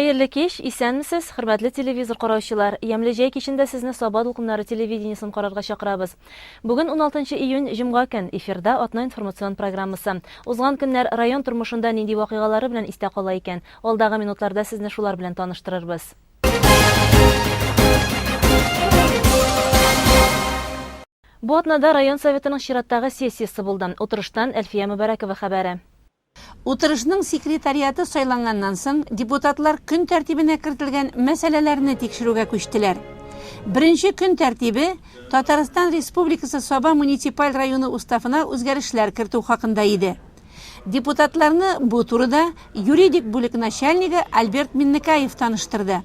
Хәерле кич, исәнмесез, хөрмәтле телевизор караучылар. Ямьле җәй кичендә сезне Саба дулкыннары телевидениесен карарга чакырабыз. Бүген 16 июнь, җомга көн, эфирда атна информацион программасы. Узган көннәр район тормышында нинди вакыйгалары белән истә кала икән? Алдагы минутларда сезне шулар белән таныштырырбыз. Бу атнада район Советының чираттагы сессиясе булды. Утырыштан Әлфия Мөбарәкова хәбәре. Утырышның секретариаты сайланганнан соң, депутатлар көн тәртибенә кертелгән мәсьәләләрне тикшерүгә күчтеләр. Беренче көн тәртибе Татарстан Республикасы Саба муниципаль районы Уставына үзгәрешләр кертү хакында иде. Депутатларны бу турыда юридик бүлек начальнигы Альберт Миннекаев таныштырды.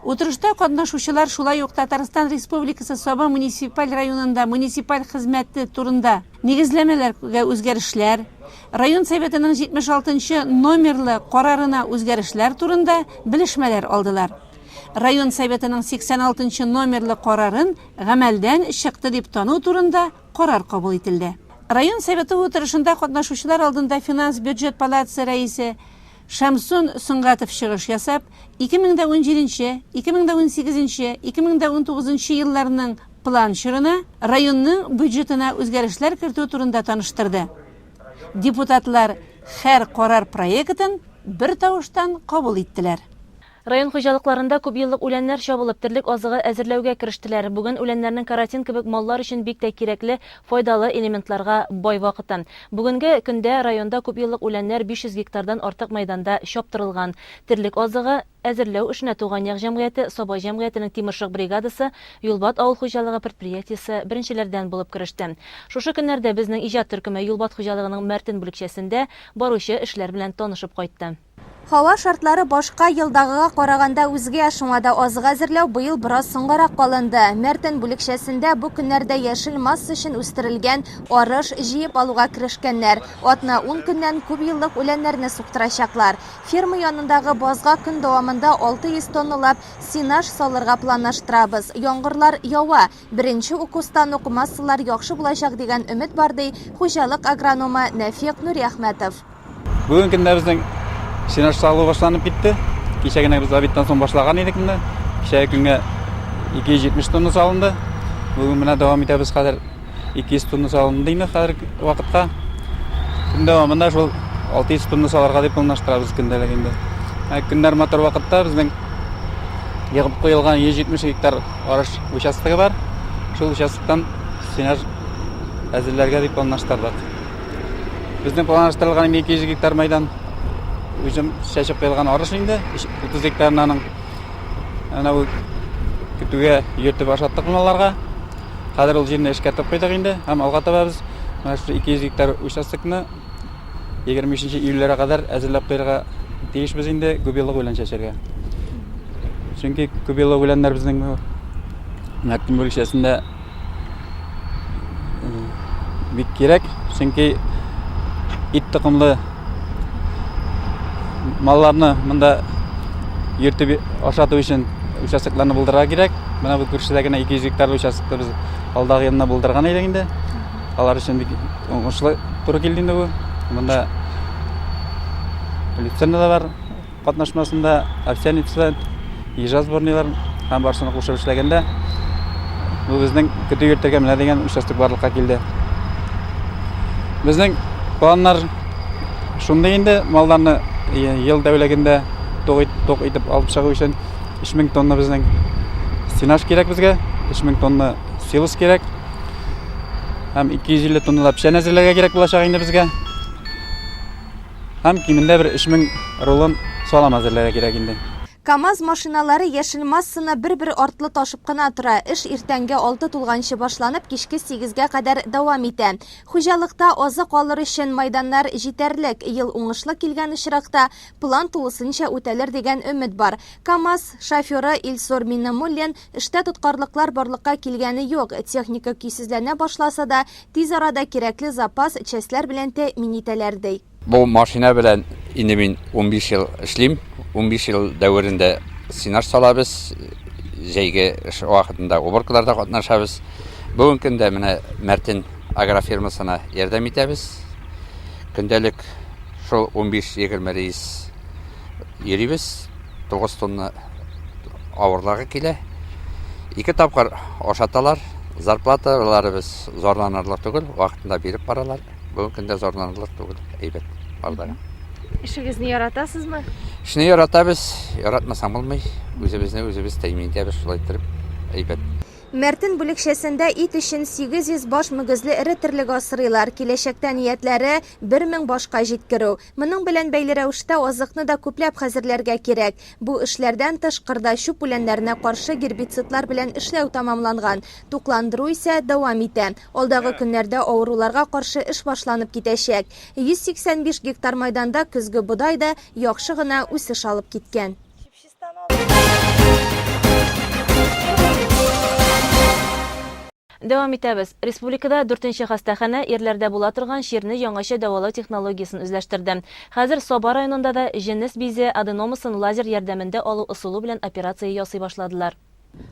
Утырышта катнашучылар шулай ук Татарстан Республикасы Саба муниципаль районында муниципаль хезмәте турында нигезләмәләргә үзгәрешләр, район Советының 76 нчы номерлы карарына үзгәрешләр турында белешмәләр алдылар. Район Советының 86 нчы номерлы карарын гамәлдән чыкты дип тану турында карар кабул ителде. Район Советы утырышында катнашучылар алдында финанс-бюджет палатасы рәисе Шәмсун Сөнгатов чыгыш ясап, 2017 нче, 2018 нче, 2019 нчы елларның план чорына районның бюджетына үзгәрешләр кертү турында таныштырды. Депутатлар һәр карар проектын бертавыштан кабул иттеләр. Район хуҗалыкларында күпьеллык үләннәр чабылып, терлек азыгы әзерләүгә керештеләр. Бүген үләннәрнең каротин кебек маллар өчен бик тә кирәкле, файдалы элементларга бай вакыты. Бүгенге көндә районда күпьеллык үләннәр 500 гектардан артык мәйданда чаптырылган. Терлек азыгы әзерләү эшенә Туган як җәмгыяте, Саба җәмгыятенең Тимершык бригадасы, Юлбат авыл хуҗалыгы предприятиесе беренчеләрдән булып кереште. Шушы көннәрдә безнең иҗат төркеме Юлбат хуҗалыгының Мәртен бүлекчәсендә баручы эшләр белән танышып кайтты. Һава шартлары башка елдагыга караганда үзгә, шуңа да азык әзерләү быел бераз соңгарак калынды. Мәртен бүлекчәсендә бу көннәрдә яшел масса өчен үстерелгән арыш җыеп алуга керешкәннәр. Атна-ун көннән күпьеллык үләннәрне суктырачаклар. Ферма янындагы базга көн дәвамында 600 тонналап сенаж салырга планлаштырабыз. Яңгырлар ява, беренче укостан ук массалар яхшы булачак дигән өмет бар, ди хуҗалык агрономы Нәфыйк Нуриәхмәтов. Бүгенге көндә безнең сенаж салу башланып китте. Кичә генә без обедтан соң башлаган идек инде. Кичәге көнгә 270 тонна салынды. Бүген менә дәвам итәбез хәзер 200 тонна салынды инде хәзер вакытка. Көн дәвамында шул 600 тонна салырга дип планлаштырабыз көндәлек инде. Ә көннәр матур вакытта безнең егып куелган 170 гектар арыш участогы бар. Шул участоктан сенаж әзерләргә дип планлаштырдык. Безнең планлаштырылган 200 гектар мәйдан үзем чәчеп куелган арыш инде. 30 гектарын аның әнә бу көтүгә йөртеп ашаттык малларга. Хәзер ул җирне эшкәртеп куйдык инде һәм алга таба без менә шушы 200 гектар участокны 25 июльгә кадәр әзерләп куярга тиешбез инде күпьеллык үлән чәчәргә. Чөнки күпьеллык үләннәр безнең Мәртен бүлекчәсендә бик кирәк, чөнки ит токымлы малларны монда йөртеп ашату өчен участокларны булдырырга кирәк. Менә бу күршедә генә 200 гектарлы участокты без алдагы елны булдырган идек инде. Алар өчен бик уңышлы туры килде инде бу. Монда люцерна да бар. Катнашмасында овсяница, ежа сборныйлар һәм барсыны кушып эшләгәндә бу безнең көтү йөртергә менә дигән участок барлыкка килде. Безнең планнар шундый инде, малларны ел тәүлегендә тук итеп алып чыгу өчен 3000 тонна безнең сенаж кирәк безгә, 3000 тонна силос кирәк. Һәм 250 тонна печән әзерләргә кирәк булачак инде безгә. Һәм кимендә бер 3000 рулон салам әзерләргә кирәк инде. КАМАЗ машиналары яшел массаны бер-бер артлы ташып кына тора. Эш иртәнге алты тулганчы башланып, кичке сигезгә кадәр дәвам итә. Хуҗалыкта азык алыр өчен майданнар җитәрлек. Ел уңышлы килгән очракта, план тулысынча үтәлер дигән өмет бар. КАМАЗ шоферы Илсур Миннемуллин, эштә тоткарлыклар барлыкка килгәне юк, техника көйсезләнә башласа да, Тиз арада кирәкле запас частьләр белән тәэмин итәләр, ди. Бу машина белән инде мин 15 ел эшлим. 15 ел дәверендә сенаж салабыз, җәйге эш вакытында уборкаларда катнашабыз. Бүгенге көндә менә Мәртен агрофирмасына ярдәм итәбез. Көндәлек шул 15-20 рейс йөрибез. 9 тонна авырлыгы килә. Ике тапкыр ашаталар. Зарплаталарыбыз зарланырлык түгел, вакытында биреп баралар. Бүгенге көндә зарланырлык түгел, әйбәт бардагы. Эшегезне яратасызмы? Эшне яратабыз, яратмасаң булмый. Үзебезне үзебез тәэмин итәбез шулай иттереп, әйбәт. Мәртен бүлекчәсендә ит өчен 800 баш мөгезле эре терлек асрыйлар. Киләчәктә ниятләре, 1000 башка җиткерү. Моның белән бәйле рәвештә азыкны да күпләп хәзерләргә кирәк. Бу эшләрдән тыш, кырда чүп үләннәренә каршы гербицидлар белән эшләү тәмамланган. Тукландыру исә дәвам итә. Алдагы көннәрдә авыруларга каршы эш башланып китәчәк. 185 гектар майданда көзге бодай да яхшы гына үсеш алып киткән. Дәвам итәбез. Республикада дүртенче хастаханә ирләрдә була торган чирне яңача дәвалау технологиясен үзләштерде. Хәзер Саба районында да җенес бизе аденомасын лазер ярдәмендә алу ысулы белән операция ясый башладылар.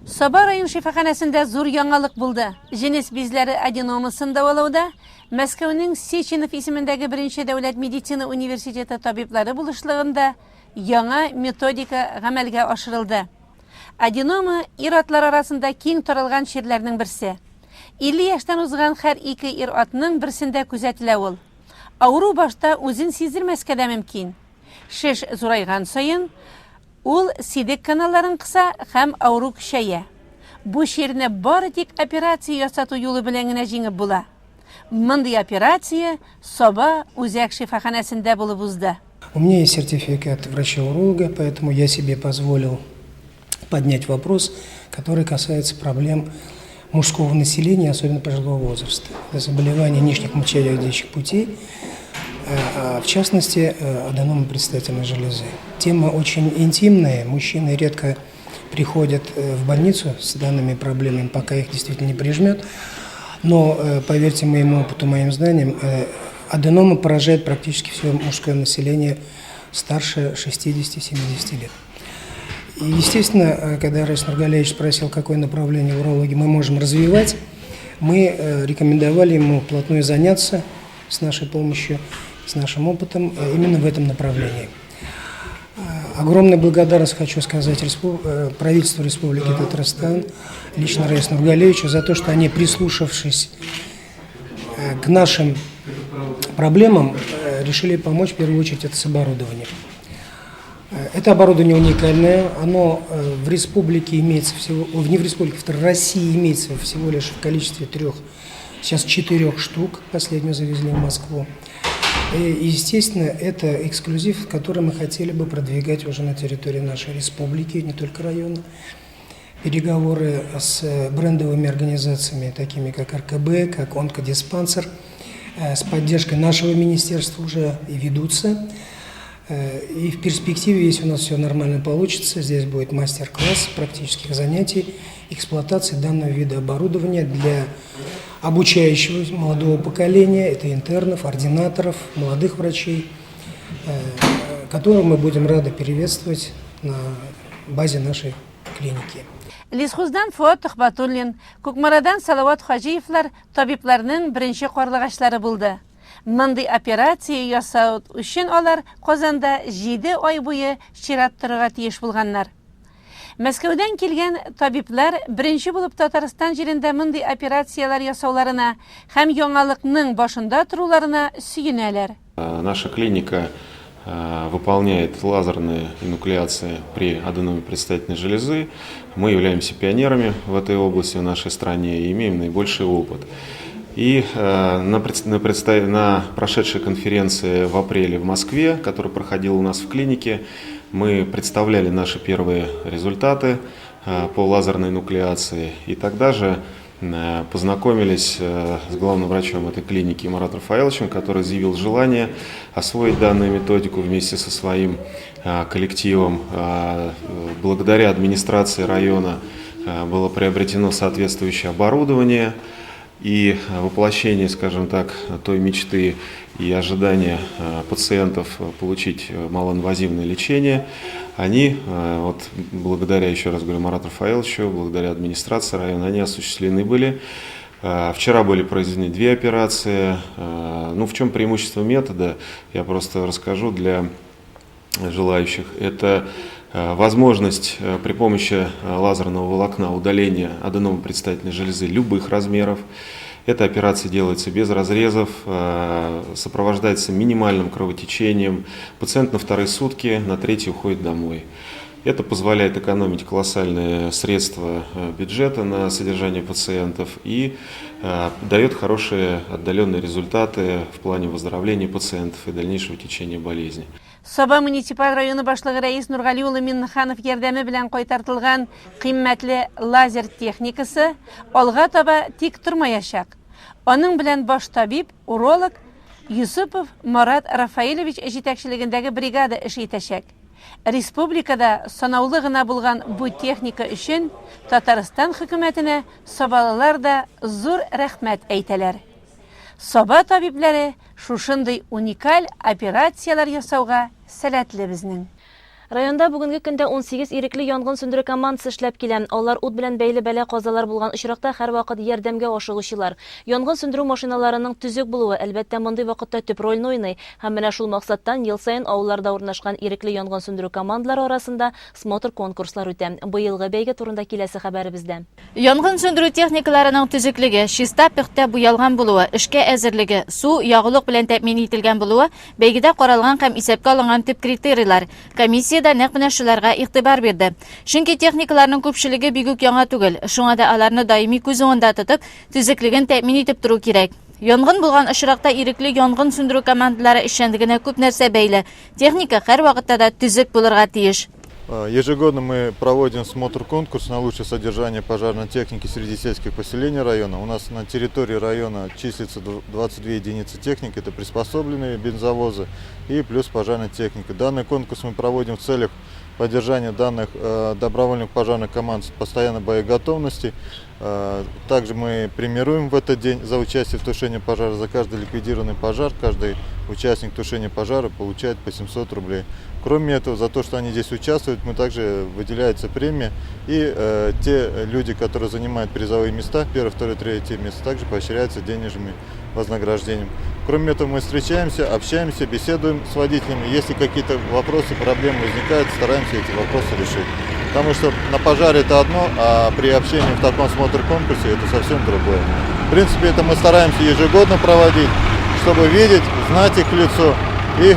Саба район шифаханәсендә зур яңалык булды. Җенес бизләре аденомасын дәвалауда Мәскәүнең Сеченов исемендәге беренче дәүләт медицина университеты табиблары булышлыгында Яңа методика гамәлгә ашырылды. Аденома, ир-атлар арасында киң таралган чирләрнең берсе. 50 яшьтән узган һәр ике ир-атның берсендә күзәтелә ул. Авыру башта үзен сиздермәскә дә мөмкин. Шеш зурайган саен, ул сидек каналларын кыса һәм авыру көчәя. Бу чирне бары тик операция ясату юлы белән генә җиңеп була. Мондый операция Саба үзәк шифаханәсендә булып узды. У меня есть сертификат врача-уролога, поэтому я себе позволил поднять вопрос, который касается проблем мужского населения, особенно пожилого возраста. Это заболевание нижних мочеводящих путей, а в частности, аденома предстательной железы. Тема очень интимная, мужчины редко приходят в больницу с данными проблемами, пока их действительно не прижмет. Но, поверьте моему опыту, моим знаниям, аденома поражает практически все мужское население старше 60-70 лет. И, естественно, когда Раис Нургалиевич спросил, какое направление в урологии мы можем развивать, мы рекомендовали ему вплотную заняться с нашей помощью, с нашим опытом именно в этом направлении. Огромная благодарность хочу сказать правительству Республики Татарстан, лично Раису Нургалиевичу, за то, что они, прислушавшись к нашим проблемам, решили помочь, в первую очередь, это с оборудованием. Это оборудование уникальное, оно в республике имеется всего, не в республике, в России имеется всего лишь в количестве 3, сейчас 4 штук, последнюю завезли в Москву. И, естественно, это эксклюзив, который мы хотели бы продвигать уже на территории нашей республики, не только района. Переговоры с брендовыми организациями, такими как РКБ, как Онкодиспансер, с поддержкой нашего министерства уже и ведутся. И в перспективе, если у нас все нормально получится, здесь будет мастер-класс практических занятий, эксплуатации данного вида оборудования для обучающего молодого поколения, это интернов, ординаторов, молодых врачей, которых мы будем рады приветствовать на базе нашей клиники. Лесхоздан Фоат Төхбәтуллин, Кукмарадан Салават Хаҗиевлар табибларның беренче карлыгачлары булды. Мондый операция ясау өчен алар Казанда 7 ай буе чират торырга тиеш булганнар. Мәскәүдән килгән табиблар беренче булып Татарстан җирендә мондый операцияләр ясауларына һәм яңалыкның башында торуларына сөенәләр. Наша клиника выполняет лазерные энуклеации при аденоме предстательной железы. Мы являемся пионерами в этой области в нашей стране и имеем наибольший опыт. И на прошедшей конференции в апреле в Москве, которая проходила у нас в клинике, мы представляли наши первые результаты по лазерной нуклеации. И тогда же познакомились с главным врачом этой клиники Маратом Рафаэловичем, который заявил желание освоить данную методику вместе со своим коллективом. Благодаря администрации района было приобретено соответствующее оборудование и воплощение, скажем так, той мечты и ожидания пациентов получить малоинвазивное лечение, они, вот, благодаря, еще раз говорю, Марату Рафаэловичу, благодаря администрации района, они осуществлены были. Вчера были произведены 2 операции. Ну, в чем преимущество метода, я просто расскажу для желающих. Это Возможность при помощи лазерного волокна удаления аденомы предстательной железы любых размеров. Эта операция делается без разрезов, сопровождается минимальным кровотечением. Пациент на вторые сутки, на третий уходит домой. Это позволяет экономить колоссальные средства бюджета на содержание пациентов и дает хорошие отдаленные результаты в плане выздоровления пациентов и дальнейшего течения болезни. Саба муниципаль районы башлыгы Рәис Нургали улы Миннеханов ярдәме белән кайтартылган кыйммәтле лазер техникасы алга таба тик тормаячак. Аның белән баш табиб, уролог Йосыпов Марат Рафаэлевич җитәкчелегендәге бригада эш итәчәк. Республикада санаулы гына булган бу техника өчен Татарстан хөкүмәтенә сабалылар да зур рәхмәт әйтәләр. Саба табибләре шушындый уникаль операцияләр ясауга сәләтле безнең. Районда бүгенге көндә 18 ирекле янгын сүндерү командасы эшләп килә. Алар ут белән бәйле бәла-казалар булган очракта һәрвакыт ярдәмгә ашыгучылар. Янгын сүндерү машиналарының төзек булуы, әлбәттә, мондый вакытта төп рольне уйный. Һәм менә шул максаттан ел саен авылларда урнашкан ирекле янгын сүндерү командалары арасында смотр-конкурслар үтә. Быелгы бәйге турында киләсе хәбәребездә. Янгын сүндерү техникаларының төзеклеге, чиста-пөхтә буялган булуы, эшкә әзерлеге, су, ягулык белән тәэмин ителгән булуы бәйгедә каралган һәм исәпкә алынган төп критерийлар. Комиссия дә нәкъ менә шуларга игътибар бирде. Чөнки техникаларның күпчелеге бик үк яңа түгел, шуңа да аларны даими күз уңында тотып, төзеклеген тәэмин итеп тору кирәк. Янгын булган очракта ирекле янгын сүндерү командалары эшчәнлегенә күп нәрсә бәйле. Техника һәрвакытта да төзек булырга тиеш. Ежегодно мы проводим смотр-конкурс на лучшее содержание пожарной техники среди сельских поселений района. У нас на территории района числится 22 единицы техники, это приспособленные бензовозы и плюс пожарная техника. Данный конкурс мы проводим в целях поддержания данных добровольных пожарных команд в постоянной боеготовности. Также мы премируем в этот день за участие в тушении пожара. За каждый ликвидированный пожар, каждый участник тушения пожара получает по 700 рублей. Кроме этого, за то, что они здесь участвуют, мы также выделяется премия. И те люди, которые занимают призовые места, первое, второе, третье место, также поощряются денежными вознаграждением. Кроме этого, мы встречаемся, общаемся, беседуем с водителями. Если какие-то вопросы, проблемы возникают, стараемся эти вопросы решить. Потому что на пожаре это одно, а при общении в таком смотр-конкурсе это совсем другое. В принципе, это мы стараемся ежегодно проводить, чтобы видеть, знать их лицо и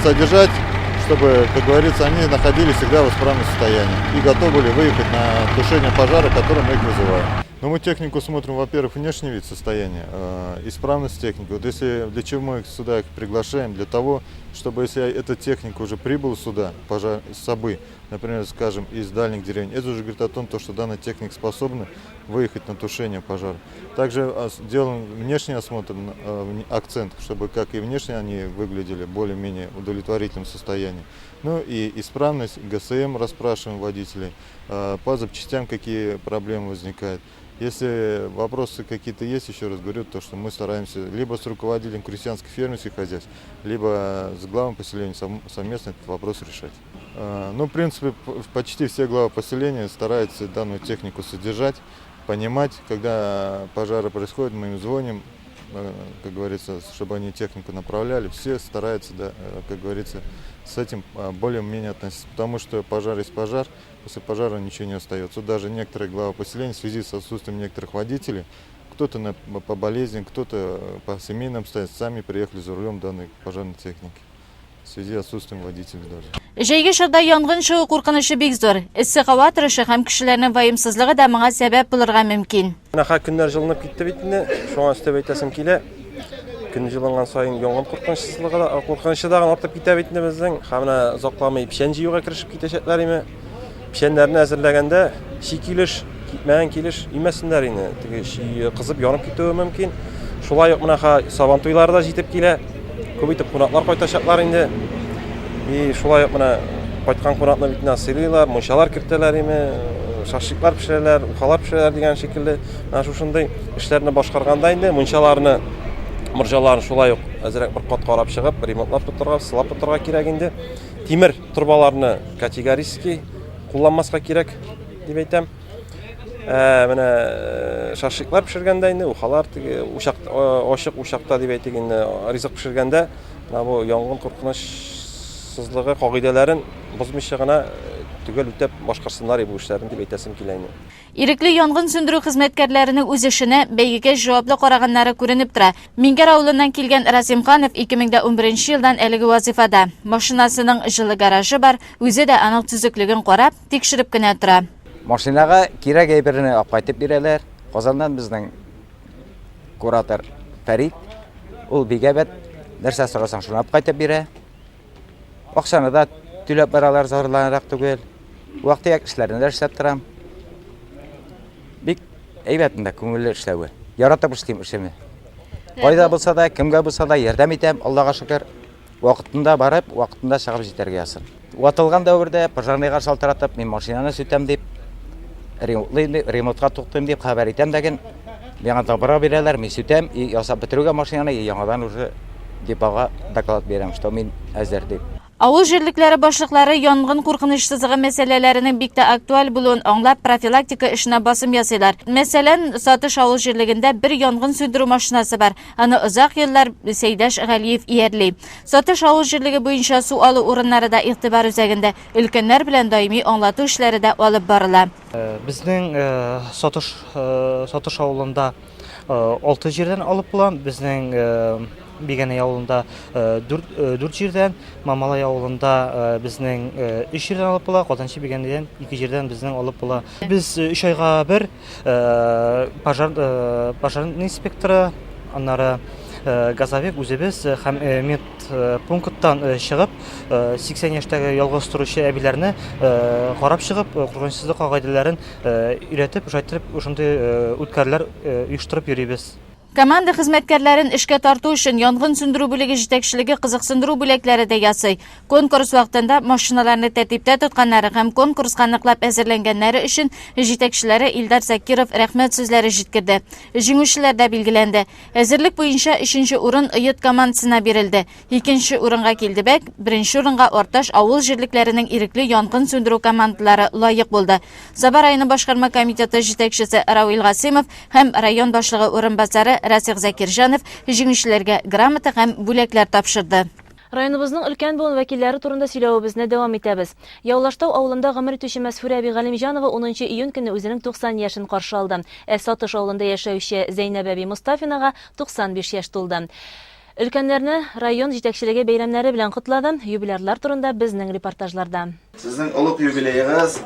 содержать, чтобы, как говорится, они находились всегда в исправном состоянии и готовы были выехать на тушение пожара, который мы их вызываем. Но мы технику смотрим, во-первых, внешний вид состояния, исправность техники. Вот если для чего мы их сюда их приглашаем, для того, чтобы если эта техника уже прибыла сюда, пожар, с собой, например, скажем, из дальних деревень, это уже говорит о том, что данная техника способна выехать на тушение пожара. Также делаем внешний осмотр, акцент, чтобы как и внешне они выглядели более-менее в удовлетворительном состоянии. Ну и исправность, ГСМ расспрашиваем водителей, по запчастям какие проблемы возникают. Если вопросы какие-то есть, еще раз говорю, то что мы стараемся либо с руководителем крестьянских фермерских хозяйств, либо с главой поселения совместно этот вопрос решать. В принципе, почти все главы поселения стараются данную технику содержать, понимать, когда пожары происходят, мы им звоним, как говорится, чтобы они технику направляли. Все стараются, да, как говорится, с этим более-менее относиться, потому что пожар есть пожар, после пожара ничего не остается. Даже некоторые главы поселения в связи с отсутствием некоторых водителей, кто-то по болезни, кто-то по семейным обстоятельствам, сами приехали за рулем данной пожарной техники. В связи с отсутствием водителей даже. Җәйге чорда янгын чыгу куркынычы бик зур. Эссе һава торышы һәм кешеләрнең ваемсызлыгы да моңа сәбәп булырга мөмкин. Менә хәзер көннәр җылынып китте бит инде. Шуңа өстәп әйтәсем килә. Көн җылынган саен янгын куркынычсызлыгы да, куркынычы да артып китә бит инде безнең. Һәм менә озакламый печән җыюга керешеп китәчәкләр име. Печәннәрне әзерләгәндә чи килеш, кипмәгән килеш имәсеннәр инде. Теге чи кызып янып китүе мөмкин. Шулай ук менә Сабан туйлары да җитеп килә. Күп итеп кунаклар кайтачаклар инде. И шулай ук менә кайткан кунакны бит инде сыйлыйлар, мунчалар кертәләр име, шашлыклар пешерәләр, ухалар пешерәләр дигән шикелле. Менә шушындый эшләрне башкарганда инде мунчаларны, морҗаларны шулай ук әзрәк бер кат карап чыгып, ремонтлап тотарга, сылап тотарга кирәк инде. Тимер торбаларны категорически кулланмаска кирәк дип әйтәм. Менә шашлыклар пешергәндә инде, ухалар теге учак, ачык учакта дип әйтик инде, ризык пешергәндә менә бу янгын куркынычсызлыгы кагыйдәләрен бозмыйча гына төгәл үтәп башкарсыннар бу эшләрен дип әйтәсем килә инде. Ирекле янгын сүндерү хезмәткәрләренең үз эшенә, бәйгегә җаваплы караганнары күренеп тора. Миңгәр авылыннан килгән Разим Ханов 2011 елдан әлеге вазыйфада. Машинасының җылы гаражы бар, үзе дә аның төзеклеген карап, тикшереп кенә тора. Машинага кирәк әйберне алып кайтып бирәләр. Казаннан безнең куратор Фәрит, ул бик әйбәт, нәрсә сорасаң, шуны алып кайтып бирә. Акчаны да түләп баралар, зарланырак түгел. Вак-төяк эшләрне дә эшләп торам. Бик әйбәт монда, күңелле эшләве. Яратып эшлим эшемне. Кайда булса да, кемгә булса да ярдәм итәм, Аллага шөкер. Вакытында барып, вакытында чыгып җитәргә язсын. Ватылган дәвердә пожарныйга шалтыратып, мин машинаны сүтәм дип, ремонтлыйм дип, ремонтка туктыйм дип хәбәр итәм дәген, миңа добро бирәләр, мин сүтәм, и ясап бетерүгә машинаны, и яңадан уже депога доклад бирәм, что мин әзер дип. Авыл җирлекләре башлыклары янгын куркынычсызлыгы мәсьәләләренең бик тә актуаль булуын аңлап, профилактика эшенә басым ясыйлар. Мәсәлән, Сатыш авыл җирлегендә бер янгын сүндерү машинасы бар. Аны озак еллар Сәйдәш Галиев иярли. Сатыш авыл җирлеге буенча су алу урыннары да игътибар үзәгендә. Өлкәннәр белән даими аңлату эшләре дә алып барыла. Безнең Сатыш Сатыш авылында 6 җирдән алып була. Безнең Бигәнәй авылында 4 4 җирдән, Мамалай авылында безнең 3 җирдән алып була, Казанчы Бигәнәйдән 2 җирдән безнең алып була. Без 3 айга бер пожар пожарный инспекторы, аннары газовик үзебез һәм медпункттан чыгып, 80 яшьтәге ялгыз торучы әбиләрне карап чыгып, куркынычсызлык кагыйдәләрен өйрәтеп, шулай шундый үткәрүләр оештырып йөрибез. Команда хезмәткәрләрен эшкә тарту өчен янгын сүндерү бүлеге җитәкчелеге кызыксындыру бүләкләре дә ясый. Конкурс вакытында машиналарны тәртиптә тотканнары һәм конкурска ныклап әзерләнгәннәре өчен җитәкчеләре Илдар Закиров рәхмәт сүзләре җиткерде. Җиңүчеләр дә билгеләнде. Әзерлек буенча өченче урын Оет командасына бирелде. Икенче урынга Килдебәк, беренче урынга Арташ авыл җирлекләренең ирекле янгын сүндерү командалары лаек булды. Саба районы башкарма комитеты җитәкчесе Равил Гасыймов һәм район башлыгы урынбасары Расих Закирҗанов җиңүчеләргә грамота һәм бүләкләр тапшырды. Районыбызның өлкән буын вәкилләре турында сөйләвебезне дәвам итәбез. Явлаштау авылында гомер итүче Мәсфүрә әби Галимҗанова унынчы июнь көнне үзенең 90 яшен каршы алды. Ә Сатыш авылында яшәүче Зәйнәб әби Мостафинага 95 яшь тулды. Өлкәннәрне район җитәкчелеге бәйрәмнәре белән котлады. Юбилярлар турында безнең репортажларда. Сезнең олуг юбилеегыз.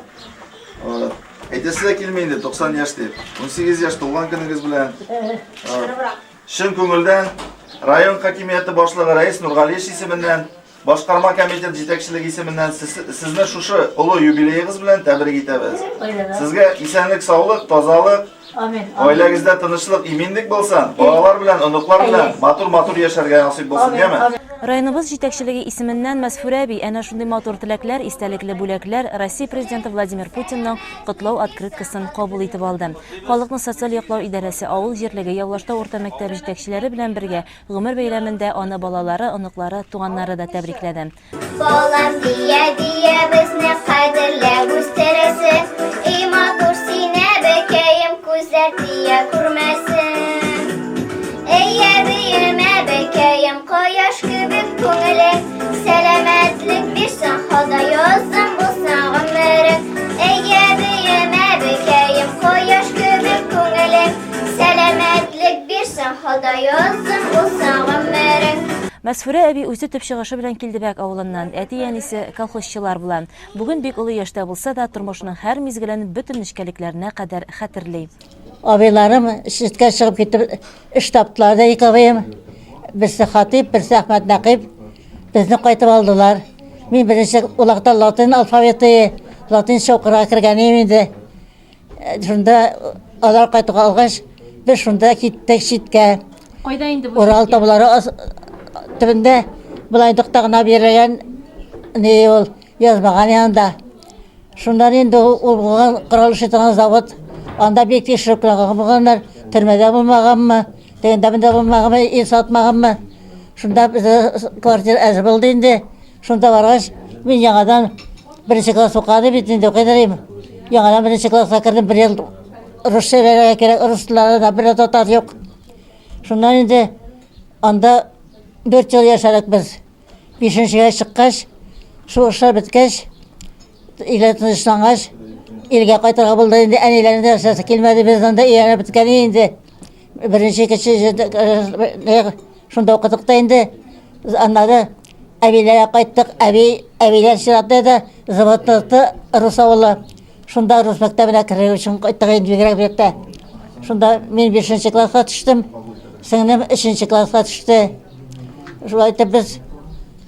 Әйтәсе дә килми инде, 90 яшь дип. 18 яшь тулган көнегез белән. Чын күңелдән район хакимияте башлыгы Рәис Нургалиевич исеменнән, башкарма комитет җитәкчелеге исеменнән сезне шушы олы юбилеегыз белән тәбрик итәбез. Сезгә исәнлек, саулык, тазалык, Амин. Гаиләгездә тынычлык, иминлек булсын, балалар белән, оныклар белән матур-матур яшәргә насыйп булсын, яме? Районыбыз җитәкчелеге исеменнән Мәсфүрә әби әнә шундый матур теләкләр, истәлекле бүләкләр, Россия Президенты Владимир Путинның котлау открыткасын кабул итеп алды. Халыкны социаль яклау идарәсе, авыл җирлеге, Явлаштау урта мәктәбе җитәкчеләре белән бергә гомер бәйрәмендә аны балалары, оныклары, туганнары да тәбрикләде. Балам дия-дия безне кадерләп үстерәсең. И матур син, әбекәем, күзләр тия күрмәсен. Эй, әбием, әбекәем, кояш кебек күңелең, сәламәтлек бирсен Ходай, озын булсын гомерең. Эй, әбием, әбекәем, кояш кебек күңелең, сәламәтлек бирсен Ходай, озын булсын гомерең. Мәсфүрә әби үзе төп чыгышы белән Килдебәк авылыннан, әти-әнисе колхозчылар була. Бүген бик олы яшьтә булса да, тормышының һәр мизгелен бөтен нечкәлекләренә кадәр хәтерли. Абыйларым читкә чыгып китеп эш таптылар да ике абыем. Берсе Хатыйп, берсе Әхмәт Нәкыйп. Безне кайтып алдылар. Мин беренче улакта латин алфавиты, латинча укырга кергән идем инде. Шунда алар кайтып алгач, без шунда киттек читкә. Кайда инде бу? Урал таулары төбендә болай тукта гына бирелгән ни ул язмаган янында. Шуннан инде ул булган корал эшли торган завод, анда бик тикшереп кенә булганнар, төрмәдә булмаганмы, тегендә монда булмаганмы, ил сатмаганмы. Шунда безгә квартира әзер булды инде. Шунда баргач, мин яңадан беренче класс укыган бит инде, укыйдыр идем. Яңадан беренче класска кердем, бер ел русча өйрәнергә кирәк, рус телләрендә бер дә татар юк. Шуннан инде анда 4 ел яшәдек без. Бишенчегә чыккач, сугышлар беткәч, Өйләр тынычлангач, илгә кайтырга булды инде. Әниләрнең дә нәрсәсе килмәде, без анда өйрәнеп беткән инде. Беренче, икенче шунда укыдык та инде. Аннары әбиләргә кайттык. Әби, әбиләр чиратта да заводта рус авылы. Шунда рус мәктәбенә керер өчен кайттык инде бигрәк биректә. Шунда мин бишенче класска төштем. Сеңлем өченче класска төште. Шулай итеп без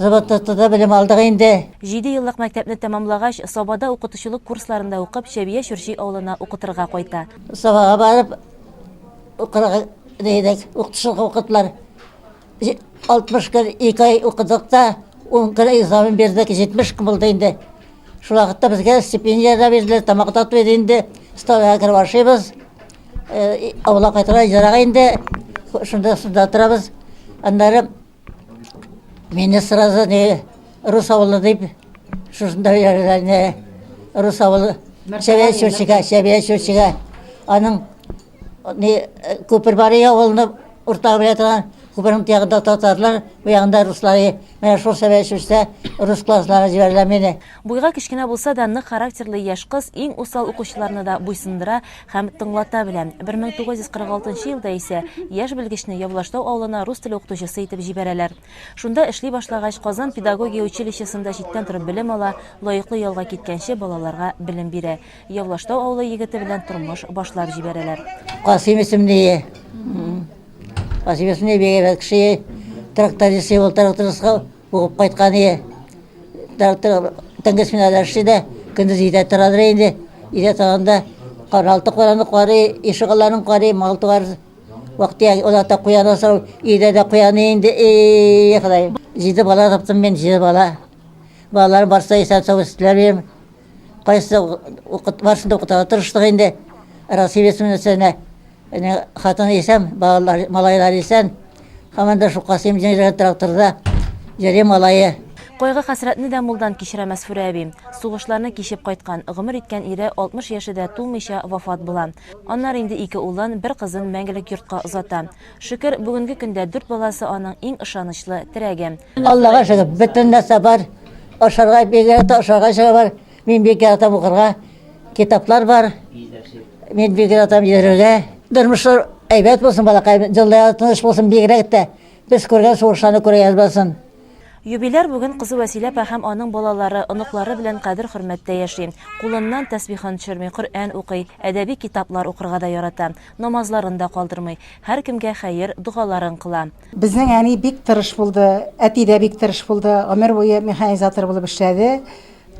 Заводта белем алдык инде. Җидееллык мәктәпне тәмамлагач, Сабада укытучылык курсларында укып, Чәбия Чүрчи авылына укытырга кайта. Сабага барып укырга дидек, укытучылыкка укыттылар. 60 көн, ике ай укыдык та, 10 көн экзамен бирдек, 70 көн булды инде. Шул вакытта безгә стипендия дә бирделәр, тамак та туйды инде, столовая кереп ашыйбыз. Авылга кайтырга ерак инде, шунда шунда торабыз. Аннары Мине сразу не рус авылы дип шушында өйрәнделәр не рус авылы Чәбәй Чүрчегә, Чәбәй Чүрчегә. Аның не күпер бар иде авылны уртага белә торган күпернең тиягында татарлар, бу ягында руслар. Менә шул Чәбәй Чүрчедә рус классларына җибәрделәр мине. Буйга кечкенә булса да, нык характерлы яшь кыз иң усал укучыларны да буйсындыра һәм тыңлата белә. 1946 елда исә яшь белгечне Явлаштау авылына рус теле укытучысы итеп җибәрәләр. Шунда эшли башлагач, Казан педагогия училищесында читтән торып белем ала, лаеклы ялга киткәнче балаларга белем бирә. Явлаштау авылы егете белән тормыш башлап җибәрәләр. Касыйм исемле. Касыйм исемле бик әйбәт кеше. Тракторист ул, трактористка Укып кайткан ие. Трактор төнге сменада эшли дә, көндез өйдә торадыр инде. Өйдә торганда каралты кураны карый, ишегалларын карый, мал-туар вакыты озата куян асрау, өйдә дә куян инде. Эй, Ходай. Җиде бала таптым мин, җиде бала. Балалар барса исән-сау үстеләр минем. Кайсы укыт, барысын да укытырга тырыштык инде. Россия бесмилләсенә. Әнә хатын исән, балалар, малайлар исән. Һаман да шул Касыйм җәйрәгән тракторда йөри малае. Кайгы-хәсрәтне дә мулдан кичерә Мәсфүрә әби. Сугышларны кичеп кайткан, гомер иткән ире 60 яше дә тулмыйча вафат була. Аннары инде ике улын, бер кызын мәңгелек йортка озата. Шөкер, бүгенге көндә дүрт баласы аның иң ышанычлы терәге. Аллага шөкер, бөтен нәрсә бар. Ашарга бигрәк тә ашарга эчәргә бар. Мин бик яратам укырга. Китаплар бар. Мин бик яратам йөрергә. Тормышлар әйбәт булсын, балакай, җылы тыныч булсын бигрәк тә. Без күргән сугышларны күрә язмасын. Юбиляр бүген кызы Вәсилә апа һәм аның балалары, оныклары белән кадер-хөрмәттә яши. Кулыннан тәсбихын төшерми, Коръән укый, әдәби китаплар укырга да ярата. Намазларын да калдырмый. Һәркемгә хәер, догаларын кыла. Безнең әни бик тырыш булды, әти дә бик тырыш булды. Гомер буе механизатор булып эшләде.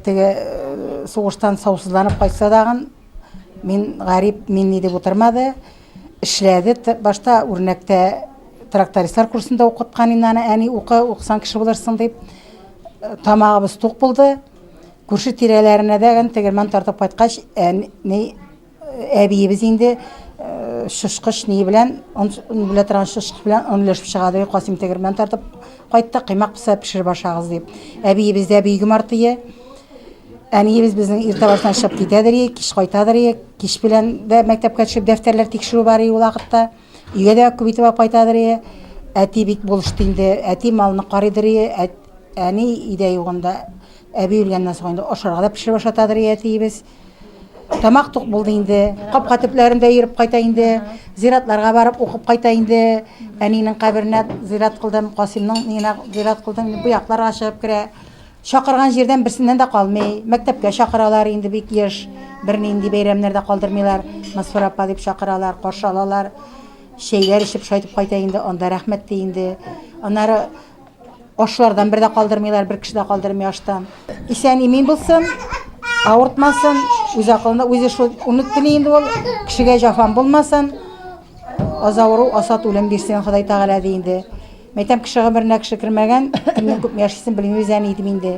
Теге э, сугыштан саусызланып кайтса дагын, мин гарип, мин ни дип утырмады. Эшләде. Башта үрнәктә трактористлар курсында укыткан инде аны, әни укы, укысаң кеше булырсың дип. Э, тамагыбыз тук булды. Күрше тирәләренә дә тегермән тартып кайткач, әни Әбиебез инде шышкыш ни белән, он белә торган шышкыш белән он өләшеп чыга ди, Касыйм тегермән тартып кайтты, коймак пешә пешереп ашагыз дип. Әбиебез дә бик юмартые. Әниебез безнең иртә баштан чыгып китәдер, кич кайтадыр, кич белән дә мәктәпкә төшеп дәфтәрләр тикшерү бар ул вакытта. Өйгә дә күп итеп алып кайтадыр. Әти бик булышты инде. Әти малны карыйдыр, әни өйдә югында, әби үлгәннән соң инде ашарга да пешереп ашатадыр әтиебез. Тамак тук булды инде. Капка төпләрендә йөреп кайта инде. Зиратларга барып укып кайта инде. Әнинең каберенә зират кылдым, Касыймның ниенә зират кылдым. Бу якларга чыгып керә. Чакырган җирдән берсеннән дә калмый. Мәктәпкә чакыралар инде бик еш. Бернинди бәйрәмнәр дә калдырмыйлар. Мәсфүрә апа дип чакыралар, каршы алалар. Чәйләр эчеп шайтып кайта инде, анда рәхмәт ди инде. Аннары Ашлардан бер дә калдырмыйлар, бер кеше дә калдырмый аштан. Исән имин булсын, авыртмасын, үз акылында, үзе шул уны тели инде ул, кешегә җафан булмасын, аз авыру, асат үлем бирсен Ходай Тәгалә ди инде. Мәйтәм, кеше гомеренә кеше кермәгән, кемнең күпме яшисен белмибез әни дим инде.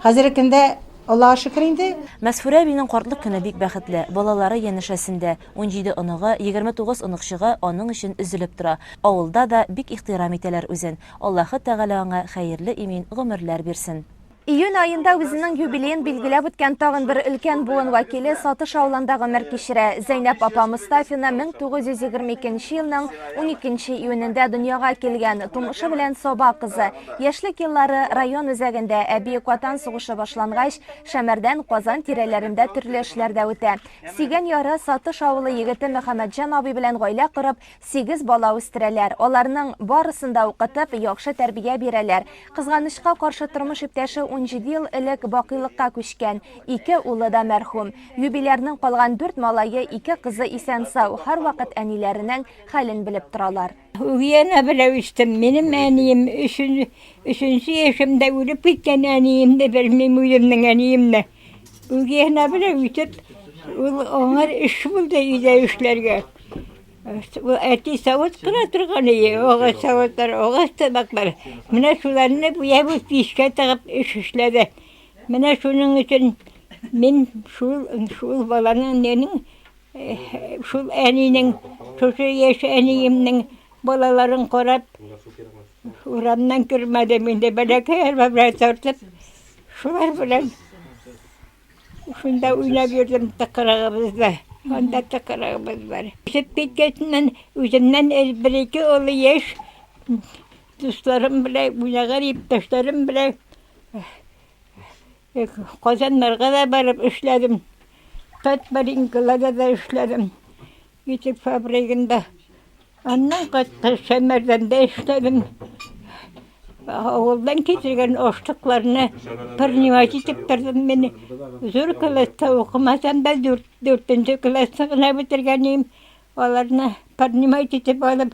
Хәзерге көндә Аллага шөкер инде. Мәсфүрә әбинең картлык көне бик бәхетле. Балалары янәшәсендә. 17 оныгы, 29 оныкчыгы аның өчен өзелеп тора. Авылда да бик ихтирам итәләр үзен. Аллаһы Тәгалә аңа хәерле имин гомерләр бирсен. Июнь аенда үзенең юбилеен билгеләп үткән тагын бер өлкән буын вәкиле Сатыш авылында гомер кичерә. Зәйнәп апа Мостафина 1922 елның 12 июнендә дөньяга килгән, тумышы белән Саба кызы. Яшьлек еллары район үзәгендә, ә Бөек Ватан сугышы башлангач, Шәмәрдән, Казан тирәләрендә төрле эшләрдә үтә. Сөйгән яры Сатыш авылы егете Мөхәммәтҗан абый белән гаилә корып, Сигез бала үстерәләр. Аларның барысын да укытып, яхшы тәрбия бирәләр. Кызганычка каршы, тормыш иптәше 17 ел элек бакыйлыкка күчкән. Ике улы да мәрхүм. Юбилярның калган дүрт малае, ике кызы исән-сау, һәрвакыт әниләренең хәлен белеп торалар. Үги ана белән үстем. Минем әнием өчен, өченче яшемдә үлеп киткән әниемне белмим, үземнең әниемне. Үги ана белән үсеп, ул аңар эш булды өйдә эшләргә. Әти савыт кына торган иде, агач савытлар, агач табаклар. Менә шуларны буяп мичкә тыгып эш эшләде. Менә шуның өчен мин шул шул баланың ненең шул әнинең шушы яшь әниемнең балаларын карап урамнан кермәдем инде бәләкәй арба белән тартып шулар белән Шунда уйнап йөрдем тыкрыгыбызда. Анда тыкрыгыбыз бар. Үсеп киткәченнән үземнән бер-ике олы яшь дусларым белән, уйнаган иптәшләрем белән Казаннарга да барып эшләдем. Татмаринкаларда да эшләдем. Итек фабригында. Аннан кайткач, Шәмәрдәндә эшләдем. Авылдан китергән ашлыкларны принимать итеп тордым мин. Зур класста укымасам да, дүртенче классны гына бетергән идем. Аларны принимать итеп алып,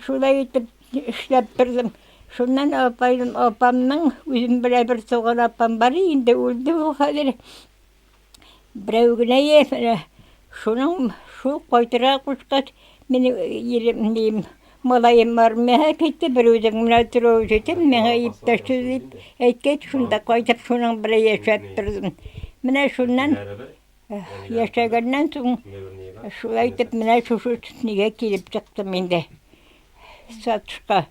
шулай итеп эшләп тордым. Шуннан апаем, апамның үзем белән бер туган апам бар инде, үлде ул хәзер. Берәү генә менә шуның шул кайтырга кушкач, мин ирем дим, малаем армиягә китте, бер үзең менә торып җитем, миңа иптәш дип әйткәч, шунда кайтып шуның белән яшәп тордым. Менә шуннан яшәгәннән соң шулай итеп менә шушы нигә килеп чыктым инде. Сатышка.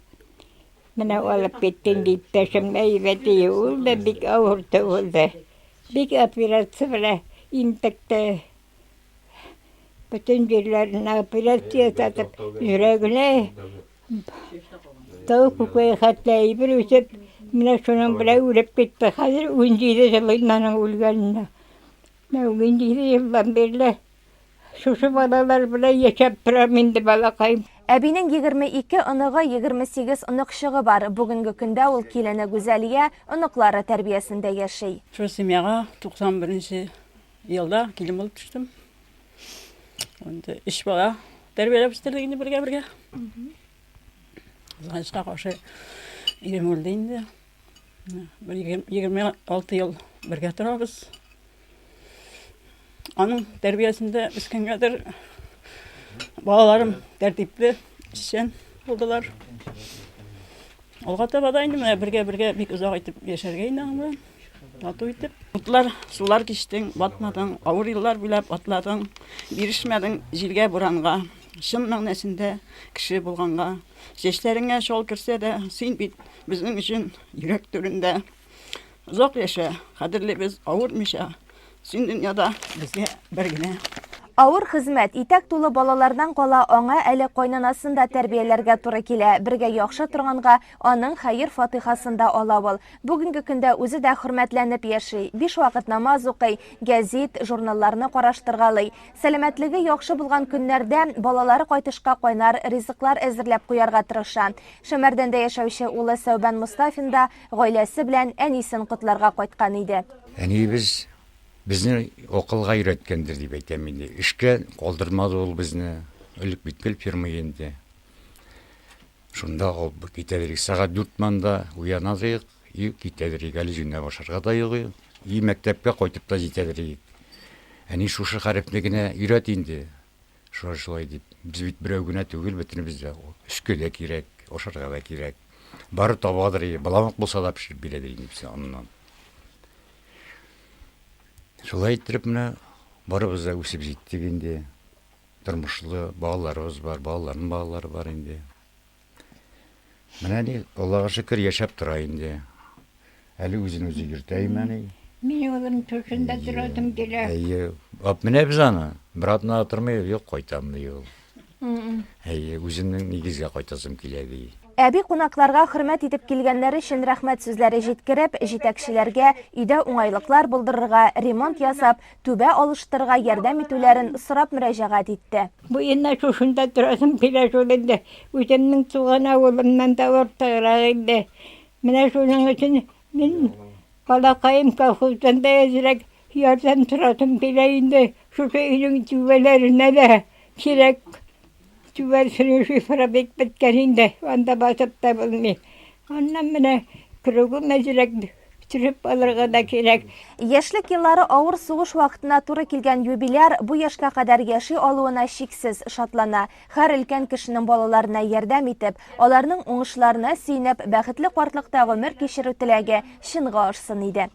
Менә алып китте инде иптәшем, әйбәт, ул да бик авыр түгелде. Бик операция белән интекте. Бөтен җирләренә операция ясатып, йөрәгенә тау күкәй хәтле әйбер үсеп, менә шуның белән үлеп китте. Хәзер 17 ел инде аның үлгәненә. Менә 17 елдан бирле Шушы балалар белән яшәп торам инде, балакаем. Әбинең 22 оныгы, 28 оныкчыгы бар. Бүгенге көндә ул килене Гүзәлия, оныклары тәрбиясендә яши. Шул семьяга 91 нче елда килен булып төштем. Инде өч бала тәрбияләп үстердек инде бергә-бергә. Кызганычка каршы, ирем үлде инде. Бер 26 ел бергә торабыз. Аның тәрбиясендә үскәнгәдер балаларым тәртипле, эшчән булдылар. Алга таба да инде менә бергә-бергә бик озак итеп яшәргә инде аның белән. Тату итеп. Утлар, сулар кичтең, батмадың, авыр еллар буйлап атладың, бирешмәдең җилгә, буранга. Чын мәгънәсендә кеше булганга. Чәчләреңә чал керсә дә, син бит безнең өчен йөрәк түрендә. Озак яшә, кадерлебез, авырмыйча, син дөньяда безгә бер генә. Авыр хезмәт, итәк тулы балалардан кала аңа әле кайнанасын да тәрбияләргә туры килә. Бергә яхшы торганга аның хәер-фатыйхасын да ала ул. Бүгенге көндә үзе дә хөрмәтләнеп яши. Биш вакыт намаз укый, гәзит, журналларны караштыргалый. Сәламәтлеге яхшы булган көннәрдә балалары кайтышка кайнар ризыклар әзерләп куярга тырыша. Шәмәрдәндә яшәүче улы Сәүбән Мостафин да Гаиләсе белән әнисен котларга кайткан иде. Әниебез безне акылга өйрәткәндер дип әйтәм инде. Эшкә калдырмады ул безне. Элек бит гел ферма инде. Шунда алып китәдер идек. Сәгать дүрт манда уяна идек и китәдер идек. Әле җүнләп ашарга да юк иде. И мәктәпкә кайтып та җитәдер идек. Әни шушы хәрефне генә өйрәт инде. Шулай шулай дип. Без бит берәү генә түгел, бөтенебез дә. Өскә дә кирәк, ашарга да кирәк. Бары табадыр иде, боламык булса да пешереп бирәдер инде безгә аннан. Шулай иттереп менә барыбыз да үсеп җиттек инде. Тормышлы балаларыбыз бар, балаларның балалары бар инде. Менә ни, Аллага шөкер, яшәп тора инде. Әле үзен үзе йөртә имәни. Мин улым шушында торасым килә. Әйе, ап менәбез аны. Бер атна тормый, юк, кайтам ди ул. Әйе, үземнең нигезгә кайтасым килә ди. Әби кунакларга хөрмәт итеп килгәннәре өчен рәхмәт сүзләре җиткереп, җитәкчеләргә өйдә уңайлыклар булдырырга, ремонт ясап, түбә алыштырырга ярдәм итүләрен сорап мөрәҗәгать итте. Буена шушында торасым килә шул инде. Үземнең туган авылымнан да артыграк инде. Менә шуның өчен мин балакаем колхоздан да әзрәк ярдәм сорасым килә инде. Шушы өйнең түбәләренә дә кирәк. Түбәсенең шиферы бик беткән инде, анда басып та булмый. Аннан менә кругым әзрәк төшеп алырга да кирәк. Яшьлек еллары авыр сугыш вакытына туры килгән юбиляр бу яшькә кадәр яши алуына чиксез шатлана. Һәр өлкән кешенең балаларына ярдәм итеп, аларның уңышларына сөенеп, бәхетле картлыкта гомер кичерү теләге чынга ашсын иде.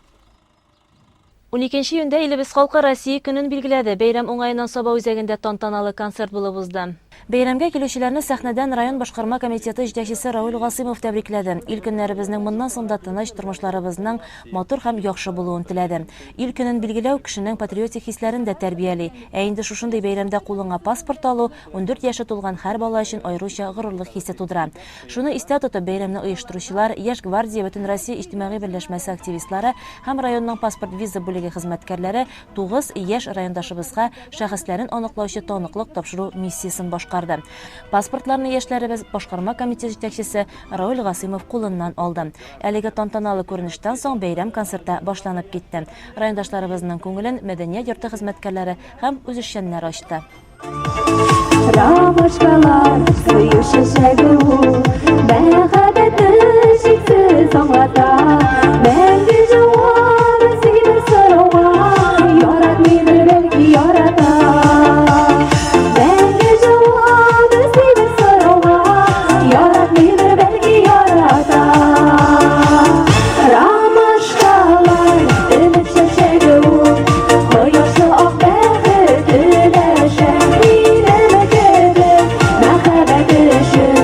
Уникенче июньдә илебез халкы Россия көнен билгеләде. Бәйрәм уңаеннан Саба үзәгендә тантаналы концерт булып узды. Бәйрәмгә килүчеләрне сәхнәдән район башкарма комитеты җитәкчесе Равил Гасыймов тәбрикләде. Ил-көннәребезнең моннан соң да тыныч, тормышларыбызның матур һәм яхшы булуын теләде. Ил көнен билгеләү кешенең патриотик хисләрен дә тәрбияли. Ә инде шушындый бәйрәмдә кулыңа паспорт алу, 14 яше тулган һәр бала өчен аеруча горурлык хисе тудыра. Шуны истә тотып, бәйрәмне оештыручылар, Яшь гвардия Бөтенроссия иҗтимагый берләшмәсе активистлары һәм районның паспорт-виза бүлеге хезмәткәрләре 9 яшь райондашыбызга шәхесләрен аныклаучы таныклык тапшыру миссиясен башкарды. Паспортларны яшьләребез башкарма комитет җитәкчесе Равил Гасыймов кулыннан алды. Әлеге тантаналы күренештән соң бәйрәм концерты башланып китте. Райондашларыбызның күңелен мәдәният йорты хезмәткәрләре һәм үзешчәннәр ачты. Ромашкалар сөю чәчәге ул, Мәхәббәтне чиксез аңлата. Мәңге җавап эзли бер сорауга, Яратмыйдыр, бәлки ярата. Мәңге җавап эзли бер сорауга, Яратмыйдыр, бәлки ярата. Ромашкалар өмет чәчәге ул, Кояшлы ак бәхет өләшә. Минем кебек мәхәббәт өчен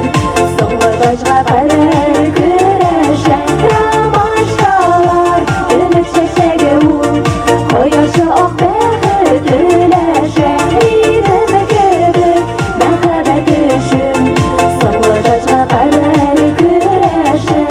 Соңгы таҗга кадәр көрәшә. Ромашкалар өмет чәчәге ул, Кояшлы ак бәхет өләшә. Минем кебек мәхәббәт өчен Соңгы таҗга кадәр көрәшә.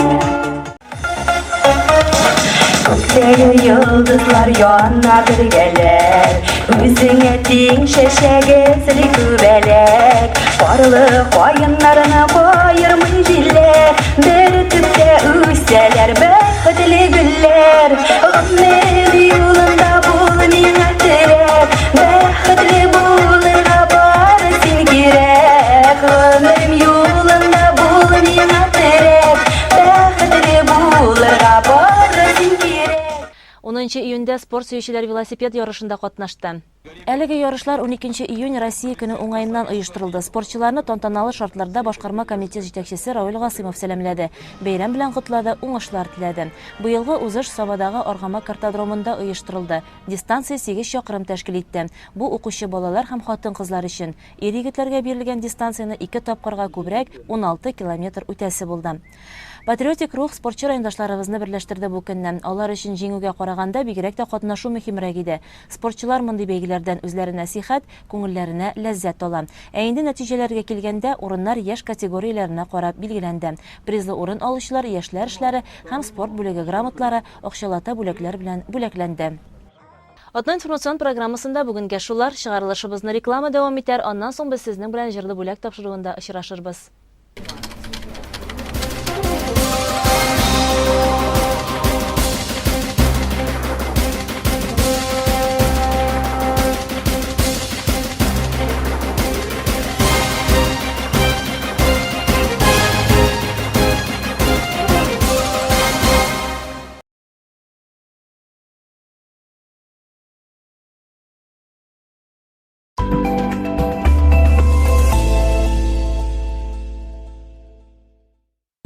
Күктәге йолдызлар яна бергәләп, Үзеңә тиң чәчәк эзли күбәләк. Парлы каеннарны каермый җилләр, Бер төптә үсәләр бәхетле гөлләр. Гомер юлында бул миңа терәк, Бәхетле булырга бары син кирәк. Гомерем юлында бул миңа терәк, Бәхетле булырга бары син кирәк. Унынчы июньдә спорт сөючеләр велосипед ярышында катнашты. Әлеге ярышлар уникенче июнь Россия көне уңаеннан оештырылды. Спортчыларны тантаналы шартларда башкарма комитет җитәкчесе Равил Гасыймов сәламләде, бәйрәм белән котлады, уңышлар теләде. Быелгы узыш Сабадагы Аргамак картодромында оештырылды. Дистанция сигез чакрым тәшкил итте. Бу укучы балалар һәм хатын-кызлар өчен. Ир-егетләргә бирелгән дистанцияне ике тапкырга күбрәк, 16 километр үтәсе булды. Патриотик рух спортчы райондашларыбызны берләштерде бу көнне. Алар өчен җиңүгә караганда бигрәк тә катнашу мөһимрәк иде. Спортчылар мондый бәйгеләрдән үзләренә сихәт, күңелләренә ләззәт ала. Ә инде нәтиҗәләргә килгәндә, урыннар яшь категорияләренә карап билгеләнде. Призлы урын алучылар яшьләр эшләре һәм спорт бүлеге грамотлары, акчалата бүләкләр белән бүләкләнде. Атна информацион программасында бүгенгә шулар. Чыгарылышыбызны реклама дәвам итәр, аннан соң без сезнең белән Җырлы бүләк тапшыруында очрашырбыз.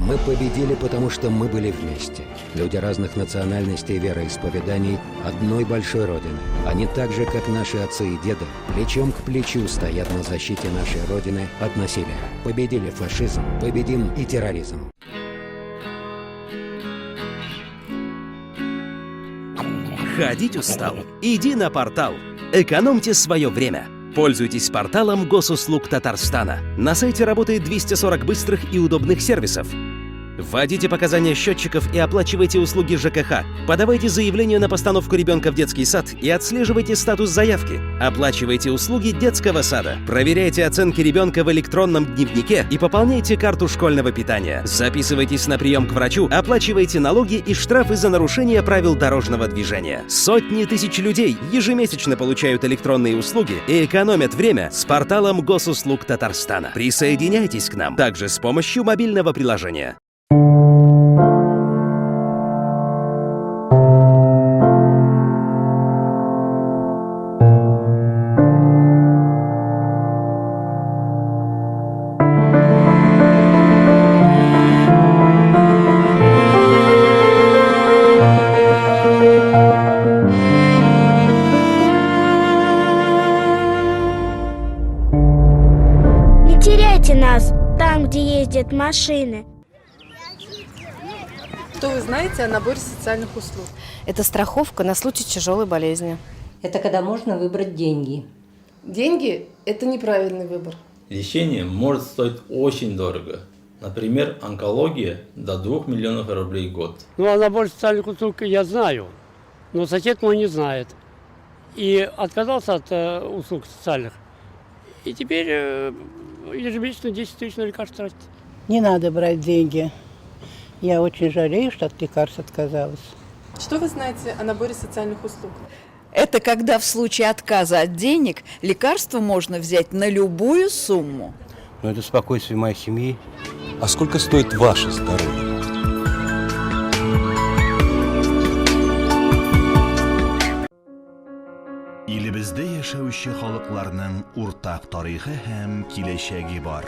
Мы победили, потому что мы были вместе. Люди разных национальностей и вероисповеданий одной большой Родины. Они так же, как наши отцы и деды, плечом к плечу стоят на защите нашей Родины от насилия. Победили фашизм, победим и терроризм. Ходить устал? Иди на портал. Экономьте свое время. Пользуйтесь порталом госуслуг Татарстана. На сайте работает 240 быстрых и удобных сервисов. Вводите показания счетчиков и оплачивайте услуги ЖКХ. Подавайте заявление на постановку ребенка в детский сад и отслеживайте статус заявки. Оплачивайте услуги детского сада. Проверяйте оценки ребенка в электронном дневнике и пополняйте карту школьного питания. Записывайтесь на прием к врачу, оплачивайте налоги и штрафы за нарушение правил дорожного движения. Сотни тысяч людей ежемесячно получают электронные услуги и экономят время с порталом госуслуг Татарстана. Присоединяйтесь к нам также с помощью мобильного приложения. Не теряйте нас там, где ездят машины. Что вы знаете о наборе социальных услуг? Это страховка на случай тяжелой болезни. Это когда можно выбрать деньги. Деньги – это неправильный выбор. Лечение может стоить очень дорого. Например, онкология до 2 миллионов рублей в год. Ну, о наборе социальных услуг я знаю, но сосед мой не знает. И отказался от услуг социальных. И теперь ежемесячно 10 тысяч на лекарства тратит. Не надо брать деньги. Я очень жалею, что от лекарств отказалась. Что вы знаете о наборе социальных услуг? Это когда в случае отказа от денег лекарство можно взять на любую сумму. Но это спокойствие моей семьи. А сколько стоит ваше здоровье? Илебездә яшәүче халыкларның уртак тарихы һәм киләчәге бар.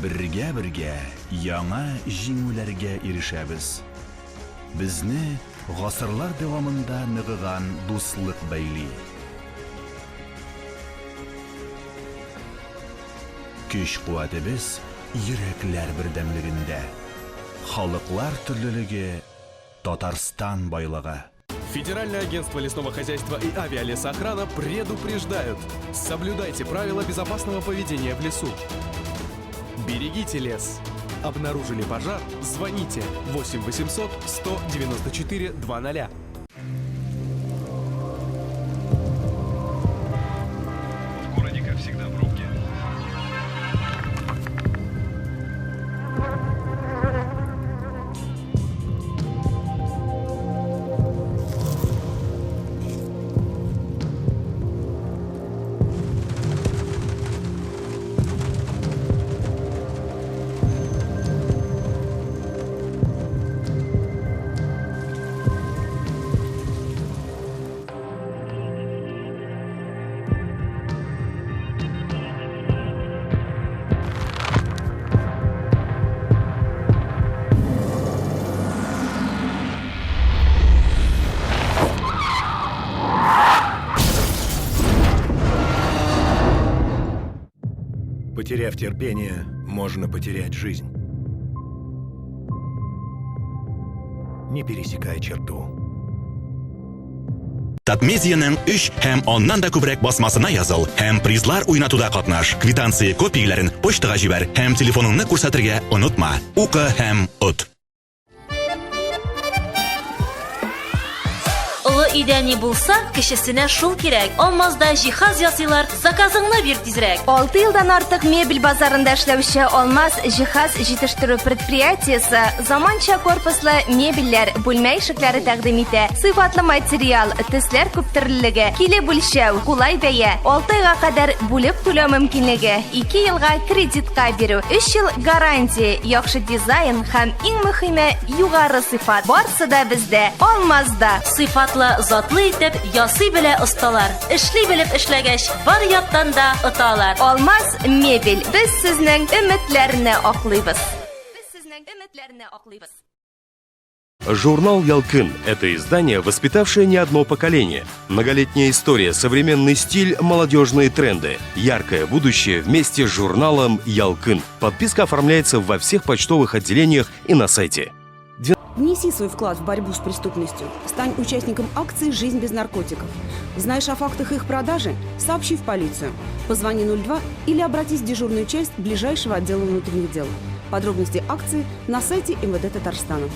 Бергә-бергә яңа җиңүләргә ирешәбез. Безне гасырлар дәвамында ныгыган дуслык бәйли. Көч-куәтебез йөрәкләр бердәмлегендә. Халыклар төрлелеге, Татарстан байлыгы. Федеральное агентство лесного хозяйства и авиалесоохрана предупреждают. Соблюдайте правила безопасного поведения в лесу. Берегите лес. Обнаружили пожар? Звоните 8 800 194 00. В городе, как всегда, пробки. Потеряв терпение, можно потерять жизнь. Не пересекай черту. Татмедианың өч һәм аннан да күбрәк басмасына языл һәм призлар уйнатуда катнаш. Квитанция копияләрен почтага җибәр һәм телефоныңны күрсәтергә онытма. Укы һәм от. Олы өйдә ни булса, кечесенә шул кирәк. Алмазда җиһаз ясыйлар, заказыңны бир тизрәк. Алты елдан артык мебель базарында эшләүче Алмаз җиһаз җитештерү предприятиесе заманча корпуслы мебельләр, бүлмә ишекләре тәкъдим итә. Сыйфатлы материал, төсләр күптөрлелеге, килеп үлчәү, кулай бәя, алты айга кадәр бүлеп түләү мөмкинлеге, ике елга кредитка бирү, өч ел гарантия, яхшы дизайн һәм иң мөхиме югары сыйфат. Барсы да бездә, Алмазда. Сыйфатлы, затлы итеп ясый белә осталар. Эшли белеп эшләгәч, бар яктан да оталар. Алмаз мебель. Без сезнең өметләрне аклыйбыз. Без сезнең өметләрне аклыйбыз. Журнал «Ялкын» – это издание, воспитавшее не одно поколение. Многолетняя история, современный стиль, молодежные тренды. Яркое будущее вместе с журналом «Ялкын». Подписка оформляется во всех почтовых отделениях и на сайте. Внеси свой вклад в борьбу с преступностью. Стань участником акции «Жизнь без наркотиков». Знаешь о фактах их продажи? Сообщи в полицию. Позвони 02 или обратись в дежурную часть ближайшего отдела внутренних дел. Подробности акции на сайте МВД Татарстана.